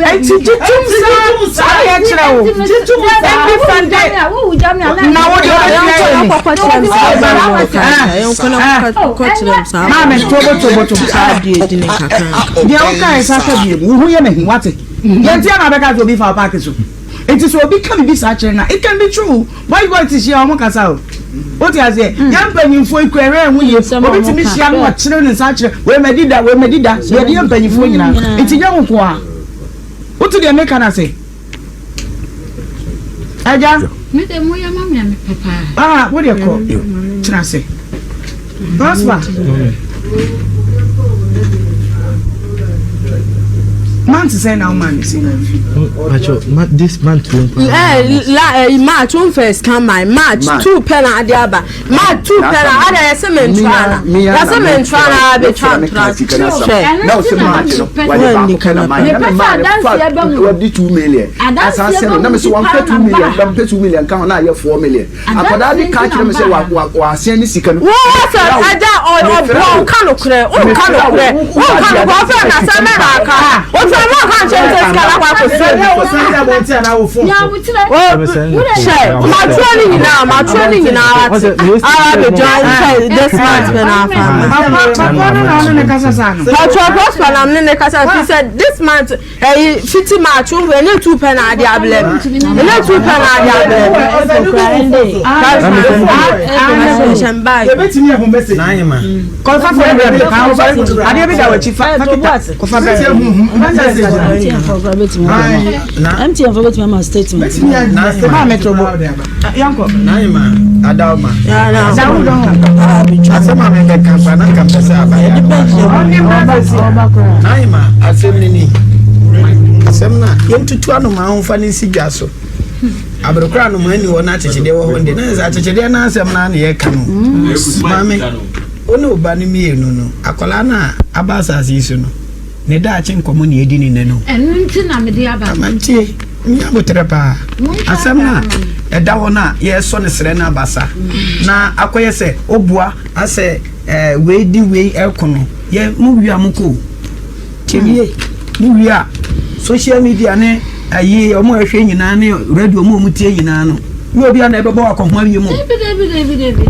Enti gye tom saa na yɛkyerɛ wo ebi fɛnde na wode maame tobo tobo tobo deɛ wokae sa ka bio wo ho yɛ mahi wate yɛnti ana bɛka sɛ obi fa paake so nti sɛ obi ka biribi saa kyerɛ na it can be true boys boys ti hyia wɔn kasa o wote aseɛ yɛn mpanyinfoɔ yi kura ɛhwɛ ɛho yie obi tumi hyia no ɔkyerɛ ne nsa akyerɛ wei ma di da wei ma di da yɛde yɛ mpanyinfoɔ nyinaa nti nyɛ wo nko a wote deɛ meka no ase agya Me de mo yɛ ma me a mepɛ paa. Ah, wo deɛ kɔ tena ase Prosper. Month sɛn na woma ne sika? Pacho, ma this month wo nkwa. Eh, la eh, March wo nfa sika man. March two pɛ na ade aba. March two pɛ na ada yɛ sɛ mentra na. Yɛ sɛ mentra na abɛtwa ntra. Hwɛ. Na ɔsɛ March no, wade baako pɛ na man. Na me maa no fa wadi 2 million. Asan sɛ no, na me sɛ wɔmfa 2 million, bɛmpɛ 2 million ka ho na ayɛ 4 million. Akwadaa bi ka kyerɛ me sɛ wa wa wasen ne sika no. Wo wɔ sɛ ɛgya ɔboa ɔnka nokorɛ ɔnka nokorɛ ɔnka nokorɛ ɔfɛ na sɛ mɛ na aka ɔfɛ mɛ ɔka nkyɛn sɛ sika na akɔ akɔsi obi so hyɛ matwerɛ ne nyinaa matwerɛ ne nyinaa ate ara bɛgya sɛ this month pɛ na afa patro prosper na ne ne kasa fi sɛ this month Ɛyi fiti March wo ɛnyɛ tu pɛ na ade ablɛ mi ɛnyɛ tu pɛ na ade ablɛ mi. Kɔfa fɔ ɛbɛ mi kan kɔfa adeɛ bi da wɔ akyi fa fa kita kɔfa bɛ mi. MTN fɔ bɛtumi ama statement. Maa mi to bo yankɔ. Naima Adaoma. Dawudo ho. Asɛm a mebɛka pa na nka mpɛ sɛ abayɛ. Naima asɛm no ni. Asɛm no a yɛntutu anomaa ho mfa no nsi dwa so. Aberekora anomaa ni hɔ na akyekyedeɛ wɔ hɔ nde na sɛ akyekyedeɛ no asɛm no a na yɛka no. Maame, wo ne wo ba no mmienu no, akwadaa no a aba asase yi so no, Ne daakye nkɔmmɔ na yɛdi ne nnɛ no. Ɛno nti na mede aba no. Amantie, nya aboterɛ paa. Asɛm no a ɛda hɔ no a yɛresɔ no serɛ no abasa na akɔyɛ sɛ ɔbua asɛ ɛɛ wei di wei ɛko no yɛ mo wie a mo kɔ o. Tie me yie, mo wie a social media ne ayi wɔn a ɛhwɛ nyinaa ne radio wɔn a wɔn tie nyinaa no nyɛ obi a na ɛbɛbɔ akɔho awie mu.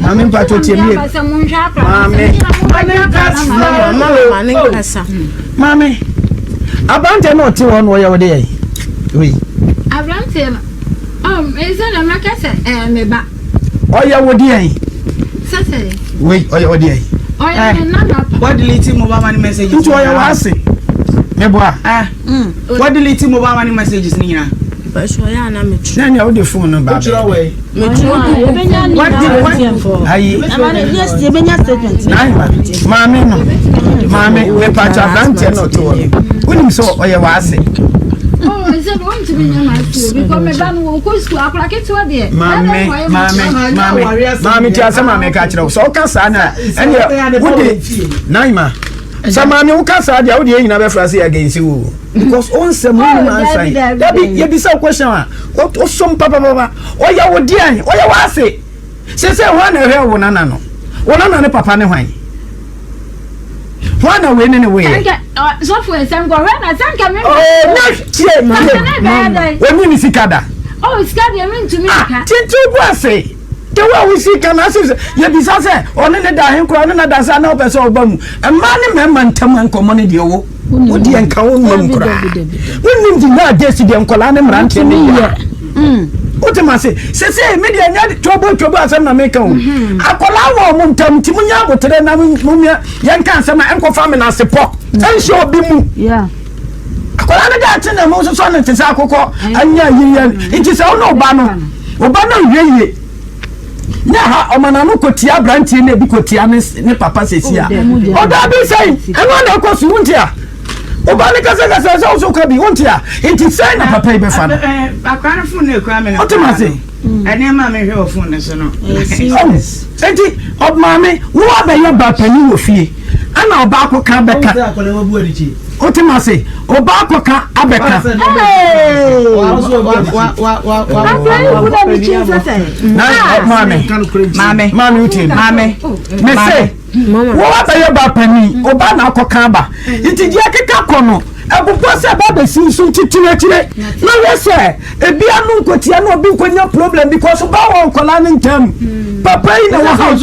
Maame mpatsɔ tie mi yie. Maame. Maame. Aberanteɛ na ɔte hɔ na ɔyɛ ɔde yɛ. Wei. Aberanteɛ no. Um, ɛsɛ na mɛka sɛ ɛyɛ me ba. Ɔyɛ wo deɛ. Sɛsɛ. Wei ɔyɛ wo deɛ. Ɔyɛ me nana pa. What delete mobile money messages? Nti ɔyɛ w'ase. Meboa. Eh. What delete mobile money messages ni nyinaa? Bɛsɛ ɔyɛ ana metwerɛ. Na nea wode phone no ba bɛyɛ. Metwerɛ What did what? Ayi. Naima, maame no, maame mepakyɛ aberanteɛ na ɔte hɔ no. Wonim sɛ ɔyɛ w'ase. Maame, maame, maame, maame ti asɛm a meka kyerɛ wo. Sɛ ɔka saa na ɛneɛ wode Naima, sɛ maame woka saa deɛ wode yɛn nyinaa bɛfra sɛ yɛ against wo. Because o nsɛm wo nim ansa yi. Dabi yɛbisa wo question a wosom papapapa. Ɔyɛ wo deɛn? Ɔyɛ w'ase. Sese hwan na ɛhwɛ wo nana no? Wo nana ne papa ne hwan? Hwan na wei ne ne woyɛ? Sɔfo nsɛm kɔ hwɛ na sɛ nka me. Oh, na tie tie. Oni ne sika da. Oh, sika deɛ mentumi ah, nka. Titi bu ase. De wo a wosi ka na ase sɛ yɛbisa sɛ ɔne ne da ahenkora ɔne na da sɛ na ɔpɛ sɛ ɔba mu. Mmaa ne mmarima ntam nkɔmmɔ ne deɛ wo. Wo deɛ nka wo mma mu koraa. Wonnim di na adesi deɛ nkɔlaa ne mmeranteɛ ne yɛ. Mm. Wote ma se sese me deɛ nyɛ twobo twobo asɛm na meka o. Mm-hmm. Akɔlaa wɔ ɔmo ntam nti mo nya abotere na mo mia yɛnka asɛm a ɛnkɔfa me n'ase pɔ. Ɛnhyɛ obi mu. Akɔlaa no daakye na mo sosɔ no te sɛ akokɔ anya yiyɛ nti sɛ wo ne ɔba no ɔba no nhwɛ yie. Ne ha ɔma n'ano kɔtia aberanteɛ no ebi kɔtia ne ne papa sɛsi a ɔdaa bi sɛn ɛno na ɛkɔ so wonti a ɔba ne kasakasa sɛ wo so ka bi wonti a nti sɛn na papa yi bɛfa no akora no fon no ekura me no wote ma se ɛnneɛma a mehwɛ wɔ fon no so no nti ɔmaame wo abɛyɛ ba panin wɔ fie ɛna ɔbaako ka bɛka Wote ma se ɔbaa kɔka abɛka. Maame, maame, maame wotie mi. Maame, me se wo abɛyɛ ba panin, ɔbaa na akɔka aba. Nti deɛ ɛkeka kɔ no, ɛbobɔ sɛ ba bɛsi nso nti tena akyire na hwɛ sɛ ebi ano nkotia na obi nkonya problem because ɔbaa wɔ nkɔlaa no ntam. Papa yi na wɔ ha.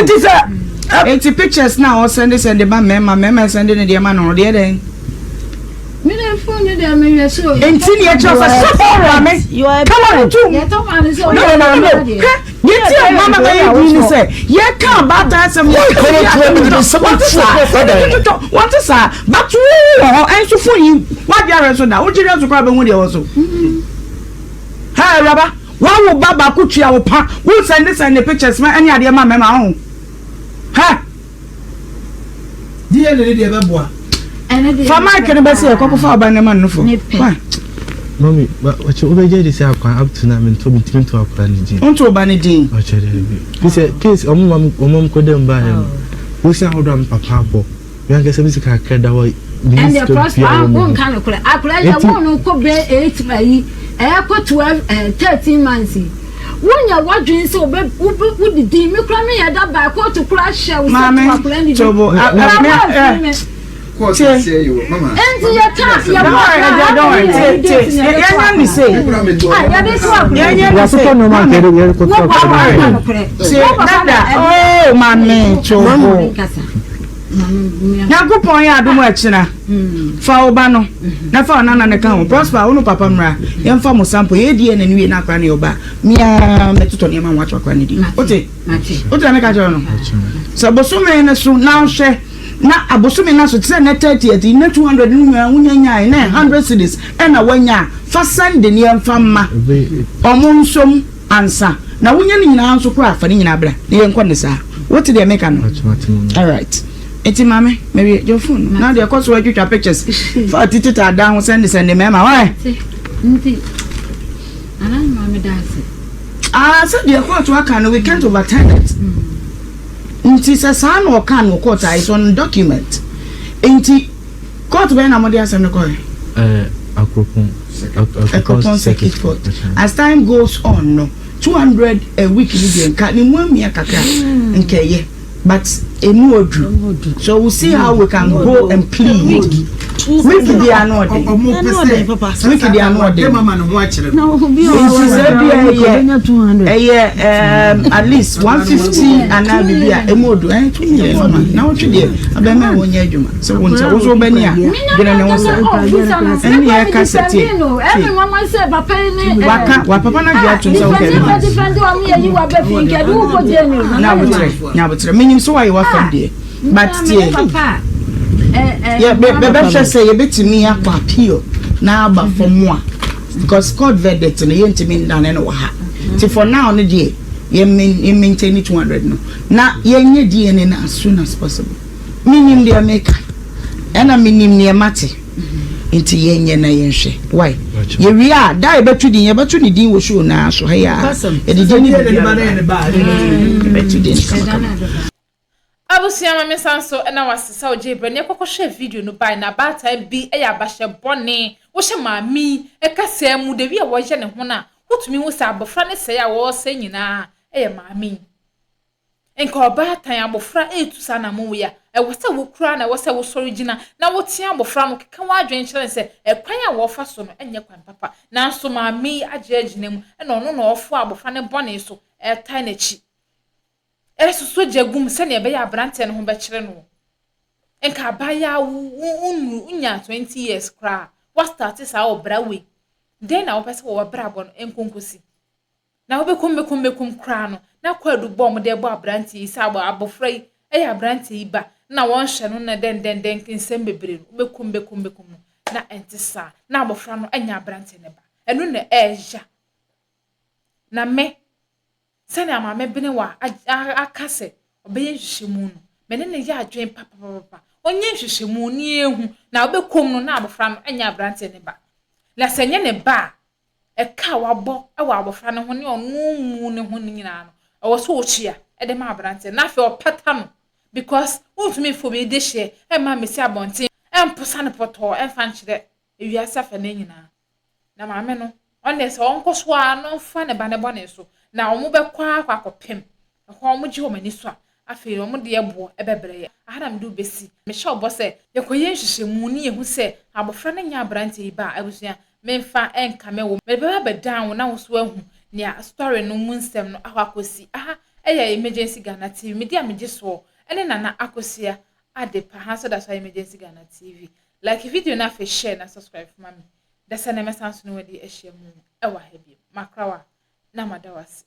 Nti sɛ Enti pictures no a ɔsɛnde sɛnde ma mmarima, mmarima sɛnde ne deɛ ma no no, deɛ dɛn? Me de phone no deɛ mehwɛ so. Enti ne ɛkyerɛ sɛ sɔfo maame ka wa no tum. No no no no hwɛ deɛ ti a mama bɛyɛ din ne sɛ yɛka abaatan asɛm yɛka wɔte saa wɔte saa but wo wɔ hɔ ɛnso phone yi wagye ahwɛ so da wogye hwɛ so koraa bɛhu deɛ wɔ so. Hɛ awuraba wawo ba baako tua wo pa wo sɛnde sɛnde pictures ma ɛne adeɛ ma mmarima ho. Hɛ! DNA ne deɛ ɛbɛboa. Fa mic no bɛsɛ yɛ kɔkɔ fa ɔba no ma no fo. Why? Mami, wakyɛ wobɛgye adi sɛ akwa up to now mentɔ mentumi nto akora ne din. Wonto ɔba ne din? Wakyɛ dɛ bi. Fi sɛ case ɔmo ma ɔmo ma kɔ dɛm baeɛ no. Wosi ahodoɔ a me papa abɔ. Me ankasa me sika kakra da hɔ menni Ɛnde sika Prosper biara wɔ me ho. wonka nokorɛ. Akora yi Enti yɛwoo no kɔ bɛyɛ 8 ayi ɛɛkɔ 12 ɛɛ 13 months yi. Wonyɛ w'adwene sɛ wobɛ wobɛ wodidi me koraa meyɛ da baa kóòtù koraa hyɛ wo sɛ to Maame, akora no din. tobo, a, Koraa a, me, woamfiri eh, me. tie. Enti yɛka Don't yɛbɔ worry, akora Agya, how don't worry. many Tie, ayi tie. dates na yɛde to Yɛnyɛ ne akora? sei. Ah yɛde to akora. Yɛnyɛ ne sei. yɛatotɔ nneɛma anka Maame, yɛde yɛrekɔto Wo akora papa no wanka din. nokorɛ. tie. Wo papa na Dada, ɛde. oh, maame, Maame tobo. nkasa. Maame Nyankopɔn yɛ adom a ɛkyena. Fa wo ba no na fa ɔnana no ka ho. Prosper, wo ne papa mmra. Yɛmfa mo sample. Yɛyɛ DNA no wie na akora no yɛ wo ba a, me ara mɛtotɔ nneɛma ma woato akora no din. Wote? Wote deɛ meka kyerɛ wo no? Sɛ bosome no so na wohwɛ na abosome no aso te sɛ nnɛ 30th yi na 200 no nyinaa wonya nyae na 100 cedis ɛna woanya a, fa sɛnde ne yɛmfa mma ɔmo nsom. Ansa na wonya ne nyinaa nso koraa fa ne nyinaa bra na yɛnkɔ ne saa. Wote deɛ meka no? Alright. Nti maame, mawie. Gye wo phone no. Na deɛ kɔ so atwitwa pictures. Fa ti teta adan ho sɛnde sɛnde mmarima. Why? Nti, anaa maame da ase. Ah, sɛ deɛ court aka no, we can't overturn it. Nti sɛ saa na ɔka no court a, it's on document. Nti Court bɛn na mode asɛm no kɔe? Ɛɛ Akropong. Akropong Circuit Court. As time goes on no, 200 a week ni deɛ nka ne mu amia kakra nka ɛyɛ but emu oduru. So we see how we can go and plead. Week deɛ ano ɔden. Week deɛ ano ɔden. Nti sɛ bi ɛyɛ ɛyɛ ɛɛm at least 150 anaa bibi a emu odu ɛn 2 million ma na wotwe deɛ abɛmɛ wɔn nyɛ adwuma. Sɛ wo nsa wo so wobɛni a dwene ne ho saa ɛne ɛka sɛ tie tie waka wa papa no agye atom sɛ wokɛ na abotrɛ na abotrɛ menim sɛ wayɛ wafam deɛ but tie yɛbɛhwɛ sɛ yɛbɛtumi akɔ appeal na aba fam a because court verdict no yɛntumi ndane no wɔ ha nti for now no deɛ yɛ maintain 200 no na yɛnyɛ DNA no as soon as possible. Menim deɛ meka ɛna menim neɛ mate nti yɛnyɛ na yɛnhwɛ wai yɛwie a da a yɛbɛto din yɛbɛto ne din wɔ show no ara so ha yi ara yɛde din ne biribiara bɛba yɛbɛto din kamakama. Abusua ma me nsa nso na wasesa wo gye brɛ ne kɔkɔ hwɛ video no bae na abaatan bi yɛ abahyɛ bɔne wohyɛ maame yi kasaa mu the way a wɔyɛ ne ho no a wotumi hu sɛ abɔfra ne sɛe a wɔresɛe nyinaa yɛ maame yi. Nka ɔbaatan, abofra retu saa anammɔn wei a, ɛwɔ sɛ wo koraa na ɛwɔ sɛ wosɔre gyina na wotea abofra no, keka w'adwene kyerɛ no sɛ ɛkwan a wɔrefa so no nyɛ kwan papa. Nanso maame yi agye agyina mu na ɔno na ɔrefoa abofra no bɔne so, ɛretae n'akyi, ɛresosɔ gya gu mu sɛnea ɛbɛyɛ a aberanteɛ no ho bɛkyere no. Nka abaayewa wo wonnuru, wonyaa 20 years koraa, woastarte saa ɔbra wei. Dɛn na wopɛ sɛ wɔ w'abrabɔ no nkonkosi? Na wobɛkum bɛkum bɛkum koraa no, na kwaadu bɔ wɔn de bɔ aberanteɛ yi sɛ abɔ abɔfra yi yɛ aberanteɛ yi ba na wɔnhyɛ no na dɛndɛndɛn nsɛm bebree no, wobɛkum bɛkum bɛkum no, na ɛnte saa. Na abɔfra no nyɛ aberanteɛ no ba. Ɛno na ɛɛya. Na me, sɛnea maame Benewa aka sɛ ɔbɛyɛ nhwehwɛmu no, me ne no yɛ adwene papapapa. Ɔnyɛ nhwehwɛmu na yɛnhu. Na wobɛkum no na abɔfra no nyɛ aberanteɛ no ba. Na sɛ ɛnyɛ ne ba a, ɛka a wabɔ wɔ abɔfra no ho ne ɔno mu ne ho no nyinaa no, ɛwɔ sɛ ɔtua de ma aberanteɛ no. Na afei ɔpata no because wontumi mfa obi dehyeɛ mma mmɛsi abɔnten mposa no pɔtɔɔ mfa nkyerɛ ewiase afanan nyinaa. Na maame no, ɔno deɛ sɛ ɔnkɔ so ara na ɔmfa ne ba no bɔne so, na wɔbɛkɔ ara akɔ akɔpem Ɛhɔ wɔgye wɔn ani so a, afei wɔn deɛ boɔ bɛbrɛ yɛn. Aha na mede wo bɛsi. Mehyɛ wo bɔ sɛ, yɛkɔyɛ nhwehwɛmu na yɛhu sɛ abɔfra no nyɛ aberanteɛ yi ba a, abusua, memfa nkame wo. Mede bɛba abɛdan wo na wo nso woahu nea story no mu nsɛm no akɔ akɔsi. Aha yɛ Emergency Ghana TV. Me din a megye soɔ ne Nana Akosua Adepa. Ha nso da so ayɛ Emergency Ghana TV. Like video no afei share na subscribe ma me. Dasani mɛsan so ne wo adi ahyia mu wɔ ha bio. Makrawa na mada wo ase.